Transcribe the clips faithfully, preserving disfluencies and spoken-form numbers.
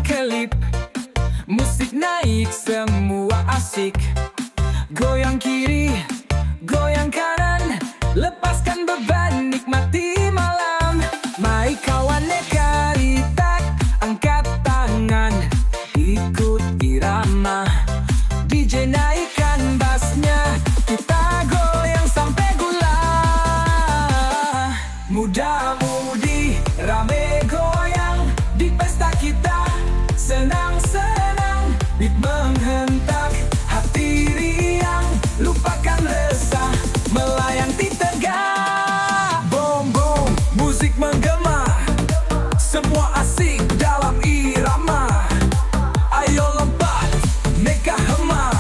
klip. Musik naik, semua asik. Goyang kiri, goyang kanan, lepaskan beban, nikmati malam. Mai kawan neka ritak, angkat tangan, ikut irama. D J naikkan bassnya, kita goyang sampai gula. Muda-mudi rame goyang, di pesta kita senang-senang. Beat menghentak, hati riang, lupakan resah, melayang di tegak. Boom, boom, musik menggema, semua asik dalam irama. Ayo lompat, neka hema,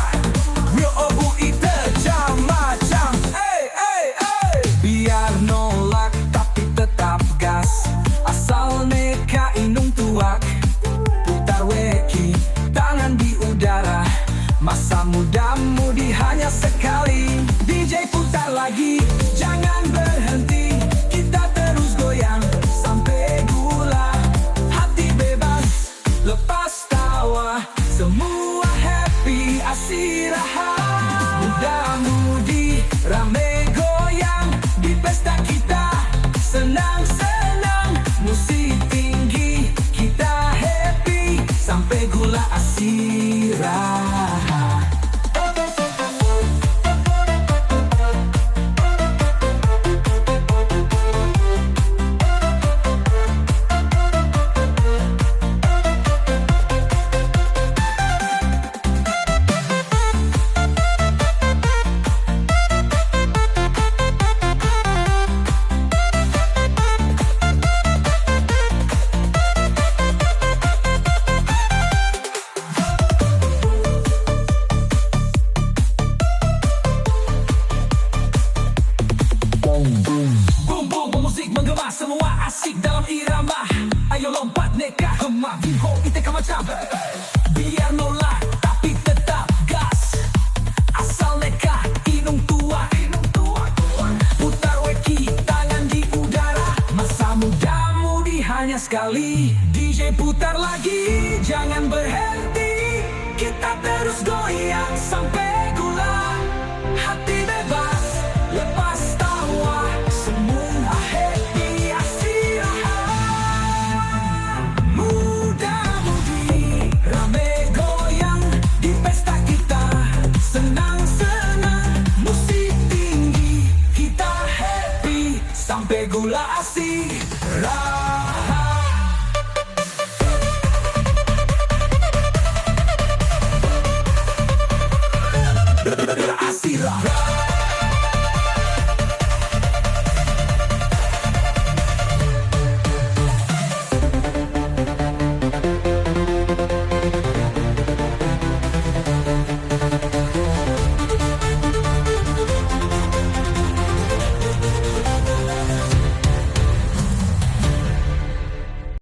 rio'o bui terjam-macam. Hey, hey, hey. Biar nolak tapi tetap gas, asal neka inung tuak. Putar weki, tangan di udara, masa muda-mudi hanya sekali. D J putar lagi, jangan berhenti, kita terus goyang sampai gula. Hati bebas, lepas tawa, semua happy, istirahat. Muda-mudi rame goyang, di pesta kita senang-senang. Musik tinggi, kita happy, sampai gula, istirahat. Boom, boom, musik menggema, semua asik dalam irama. Ayo lompat, neka hema, Vinho, ite ka macam. Biar nolak, tapi tetap gas, asal neka inung tuak. Putar weki, tangan di udara, masa muda-mudi hanya sekali. D J putar lagi, jangan berhenti, kita terus goyang sampai gula. Hati bebas, lepas tawa, semua happy, istirahat. Muda-mudi rame goyang, di pesta kita senang-senang. Musik tinggi, kita happy, sampai gula, istirahat. Istirahat.